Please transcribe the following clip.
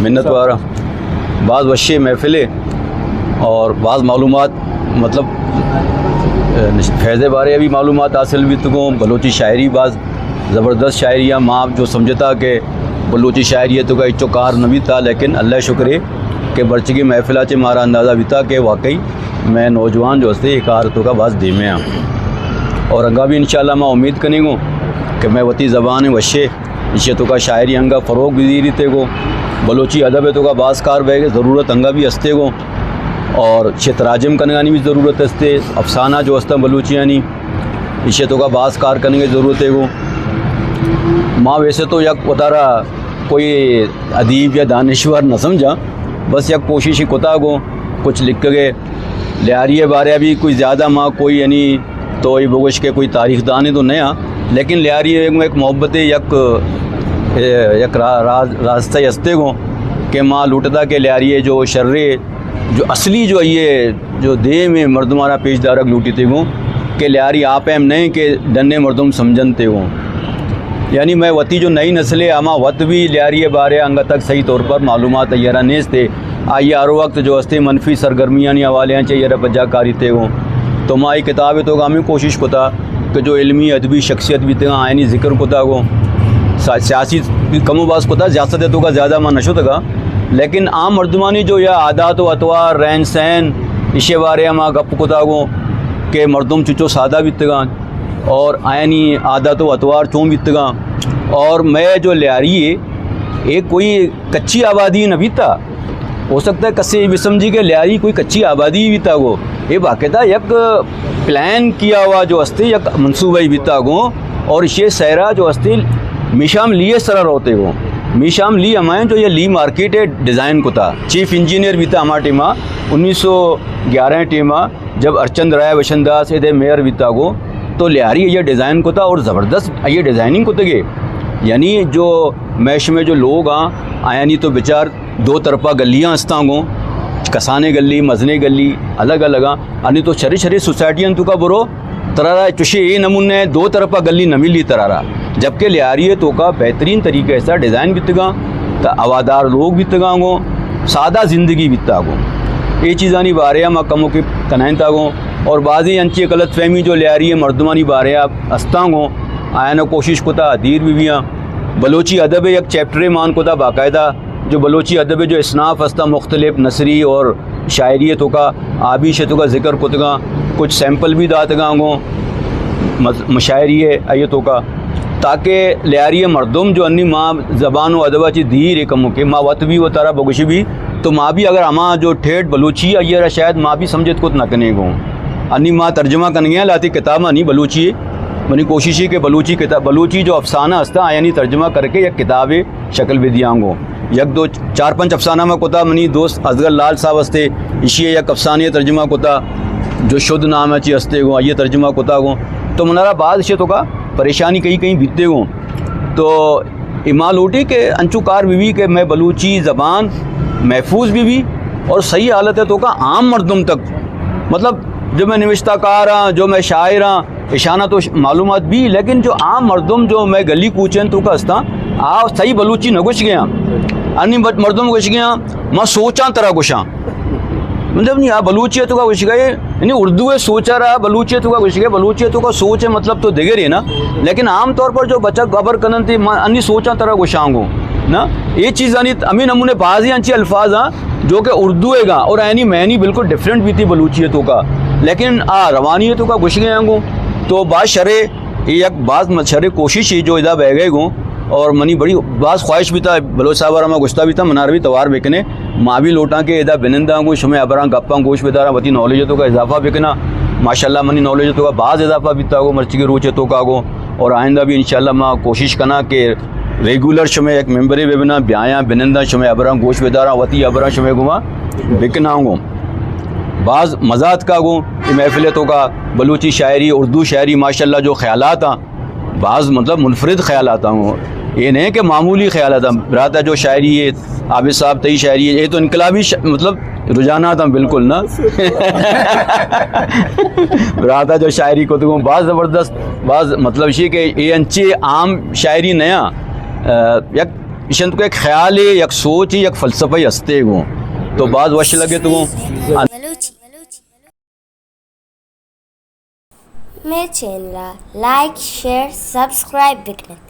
منت وارا۔ باز وشے محفلے اور باز معلومات، مطلب، فیض بارے بھی معلومات حاصل بیتگوں، بلوچی شاعری باز زبردست شاعری ہے۔ ما جو سمجھتا کہ بلوچی شاعری ہے تو کا اچو کار نہ بیتا، لیکن اللہ شکرے کہ برچگی محفلہ چے مارا اندازہ بیتا کہ واقعی میں نوجوان جو ہستے یہ کار تو کا باز دیمے ہیں۔ اور انگا بھی انشاءاللہ ما امید کنیں گوں کہ میں وتی زبان وشے ایشی توکا شاعری انگا فروغ بزیریتے گوں، بلوچی ادب توکا باز کار بئیگے، ضرورت انگا بھی ہستے گوں، اور چہ تراجم کنگانی بھی ضرورت ہستے، افسانہ جو ہستاں بلوچیانی، ایشی توکا باز کار کنگے ضرورت ہے گوں۔ ما ویسے تو یک وتارا کوئی ادیب یا دانشور نہ سمجھاں، بس یک کوشش کتا گوں کچھ لکھگے۔ لیاری بارے بھی کوئی زیادہ ما کوئی یعنی تو یہ بگوش کہ کوئی تاریخ دانے تو نیا، لیکن لیاری ایک، ایک محبت یک، یک را-، راز-، راستہ ہستے گوں کہ ما لوٹتا کہ لیاری جو شرے، جو اصلی جو یہ جو دیم مردمانا پیش دارگ لوٹیتے گوں کہ لیاری آپ ہم نہیں کہ ڈنے مردم سمجھنتے گوں۔ یعنی میں وتی جو نئی نسل ہے، ہما وت بھی لیاری بارے انگا تک صحیح طور پر معلومات ایرا نیستے۔ آئی ہر وقت جو ہستے منفی سرگرمیانی حوالے ہیں چاہیے پجا کاری تے گوں۔ تو ما یہ کتاب تو ہمیں کوشش کتا کہ جو علمی ادبی شخصیت بھی تھے آئینی ذکر کتا گوں۔ سا-، سیاسی بھی کم و باز کتا، سیاست تو کا زیادہ ما نشو تکا، لیکن عام مردمانی جو یا عادات و اطوار، رہن سہن، اشے بارے ہما گپ کتا گوں کہ مردم چچو سادہ بیتگاں اور آیانی عادات و اطوار چون بیتگاں۔ اور میں جو لیاری ہے، یہ کوئی کچی آبادی نہ بیتا۔ ہو سکتا ہے کسے یہ بھی سمجھی کہ لیاری کوئی کچی آبادی بیتا گو۔ یہ باقاعدہ یک پلان کیا ہوا جو ہستے، یک منصوبہ ہی بیتا گو۔ اور یہ سہرا جو ہستے میشام لیے سرا روتے گو۔ میشام لی ہمائیں جو یہ لی مارکیٹ ہے ڈیزائن کتا۔ چیف انجینئر بیتا ہما ٹیما، انیس سو گیارہ ٹیما۔ جب ہرچند رائے وشن داس ادے میئر بیتا گو، تو لیاری یہ ڈیزائن کتا اور زبردست یہ ڈیزائننگ کتگے۔ یعنی جو میش میں جو لوگ آں، آیانی تو بچار دو طرفہ گلیاں استاں گو، کسانے گلی، مزنے گلی، الگ الگ آں۔ انی تو شری شری سوسائٹیاں تو کا برو، ترارا چوشے اے نمونے دو طرفہ گلی نہ ملی ترارا۔ جبکہ لیاری ہے تو کا بہترین طریقے سے ڈیزائن بیتگاں، تا ہوادار لوگ بیتگاں گوں، سادہ زندگی بیتا گوں۔ اے چیزانی بارے ما کمو کہ کنائنتا گوں۔ اور بعضی انچی غلط فہمی جو لیاری ہے مردمانی بارے استاں گوں، آیانا کوشش کتا دیر بھی بیاں۔ بلوچی ادب یک چیپٹرے مان کتا باقاعدہ، جو بلوچی ادب جو اصناف ہستا مختلف نثری اور شاعری تو کا آبی شے تو کا ذکر کتگاں، کچھ سیمپل بھی داتگاں گوں مز-، مشاعری ہے آئی تو کا، تاکہ لیاری مردم جو انی ما زبان و ادب چی دیر کم کہ ما وت بھی و ترا بگوشی بھی، تو ما بھی اگر ہما جو ٹھیٹ بلوچی ہے، یہ شاید ما بھی سمجھت کت نہ کنے گوں۔ انی ما ترجمہ کنگے ہیں لاتی کتاب انی بلوچی ہے۔ منی کوشش ہے کہ بلوچی کتاب، بلوچی جو افسانہ ہستا، آیانی ترجمہ کر کے یک کتاب شکل بھی دیاں گوں۔ یک دو چار پنچ افسانہ میں کتا، منی دوست ازغر لال صاحب ہستے، ایشی یک افسانے ترجمہ کتا، جو شد نام ہے چی ہستے گوں، یہ ترجمہ کتا گوں۔ تو منارا بعض شے تو کا پریشانی کہیں کہیں بیتے گوں۔ تو اما لوٹی کہ انچو کار بھی، بھی کہ میں بلوچی زبان محفوظ بھی، بھی اور صحیح حالت ہے تو کا عام مردم تک، مطلب جو میں نوشتہ کار ہاں، جو میں شاعر ہاں، اشانا تو ش-، معلومات بھی، لیکن جو عام مردم جو میں گلی کوچن تو کا ہستاں، آ صحیح بلوچی نہ گوش گیا۔ انی بچ-، مردم گوش گیا، ما سوچاں ترا گوشاں۔ مطلب نہیں، آ بلوچی تو کا گوش گئے، یعنی اردو ہے سوچا رہا، بلوچی تو کا گوش گئے، بلوچی تو کا سوچ ہے مطلب تو دگرے نا۔ لیکن عام طور پر جو بچہ خبر کنن تے، ما انی سوچاں ترا گوشاں گوں نا، یہ چیز انی ہمیں نمونے بعضی انچی الفاظ ہاں، جو کہ اردو ہے گا اور اینی معنی بالکل ڈفرنٹ بھی تھی بلوچی ہے تو کا، لیکن آ روانی ہے تو کا گوش گئے آنگو۔ تو باز شرے، یہ یک باز م-، شرے کوشش ہے جو ادا بہ گئے گوں۔ اور منی بڑی باز خواہش بھی تھا، بلوچ صاحب اور ہمیں گشتہ بھی تھا، منار بھی توار بکنے۔ ما بھی لوٹاں کہ ادا بنندہ گوں، شمے ابراں گپاں گوش بداراں، وتی نالج تو کا اضافہ بکنا۔ ماشاءاللہ منی نالج تو کا باز اضافہ بیتا گو، مرچی کے روچے تو کا گو۔ اور آئندہ بھی انشاءاللہ ما کوشش کنا کہ ریگولر شمے یک ممبرے بہ بنا، بیایاں بننداں، شمے ابراں گوش بداراں، وتی ابراں شمے گما بکناں گوں۔ باز مزہ اتکا گوں اے محفل تو کا، بلوچی شاعری، اردو شاعری، ماشاءاللہ جو خیالات آں، باز مطلب منفرد خیالات آں گوں۔ یہ نہیں کہ معمولی خیالات آں، براتا جو شاعری ہے، عابد صاحب تئی شاعری ہے، یہ تو انقلابی ش-، مطلب رجحانات ہم بالکل نا۔ براتا جو شاعری کو تو باز زبردست، باز مطلب شی کہ یہ انچے عام شاعری نیا، آ، یک ایشی اندر یک خیالے، یک سوچے، یک فلسفہ ہستے گوں۔ تو باز وش لگت گوں۔ بلوچی۔ مئے چینل ءَ لائک، شیئر، سبسکرائب بکنت۔